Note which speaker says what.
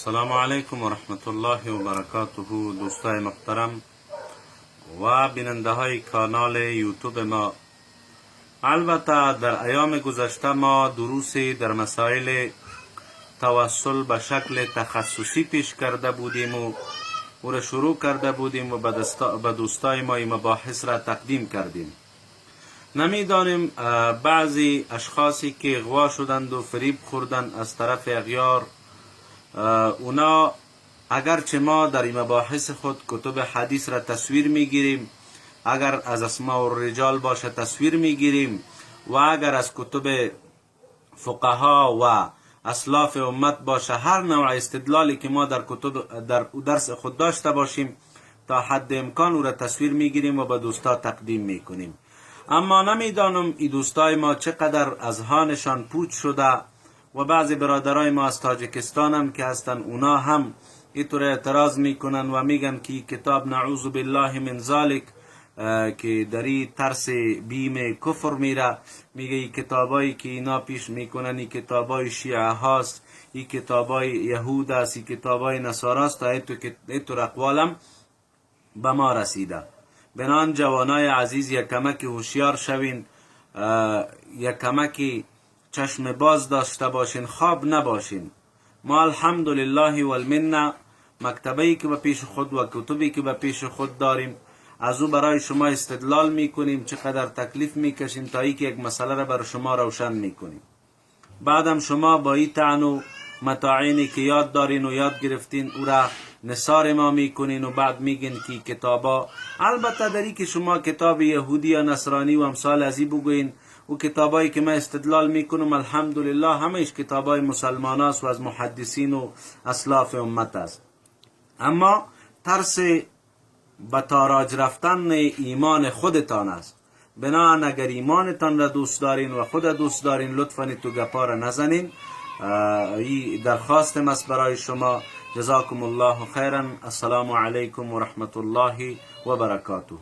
Speaker 1: السلام علیکم و رحمت الله و برکاته. دوستای محترم و بیننده های کانال یوتیوب ما، البته در ایام گذشته ما دروسی در مسائل توسل به شکل تخصصی پیش کرده بودیم و او را شروع کرده بودیم و به دوستای ما این مباحث را تقدیم کردیم. نمیدانیم بعضی اشخاصی که اغوا شدند و فریب خوردند از طرف اغیار اونا، اگرچه ما در این مباحث خود کتب حدیث را تصویر میگیریم، اگر از اسماء الرجال باشه تصویر میگیریم و اگر از کتب فقها و اسلاف امت باشه، هر نوع استدلالی که ما در کتب در درس خود داشته باشیم، تا حد امکان او را تصویر میگیریم و به دوستا تقدیم میکنیم. اما نمیدانم این دوستای ما چقدر اذهانشان پوچ شده و بعضی برادرای ما از تاجکستان هم که هستن، اونا هم اینطور اعتراض میکنن و میگن که کتاب نعوذ بالله من ذلک که دری ترس بیم کفر میره. میگه این کتابایی که اینا پیش میکنن، این کتابای شیعه هاست، این کتابای یهود است، این کتابای نصاراست. تا ایتو اقوالم به ما رسیده. بنان جوانای عزیز، یک کمک هوشیار شوین، یک کمک چشم باز داشته باشین، خواب نباشین. ما الحمدلله والمنه مکتبه که به پیش خود و کتبی که به پیش خود داریم، از او برای شما استدلال میکنیم. چقدر تکلیف میکشیم تا ای که یک مسئله را برای شما روشن میکنیم. بعدم شما با این طعن و مطاعینی که یاد دارین و یاد گرفتین، او را نثار ما میکنین و بعد میگین که کتابا. البته دری که شما کتاب یهودی یا نصرانی و امثال ازی بگوین و کتابایی که من استدلال میکنم، الحمدلله همهش کتابای مسلمان است و از محدثین و اسلاف امت است. اما ترس به تاراج رفتن ایمان خودتان است. بناءً اگر ایمانتان را دوست دارین و خود دوست دارین، لطفا تو گپا را نزنین. این درخواست است برای شما. جزاکم الله خیرا. السلام علیکم و رحمت الله و برکاته.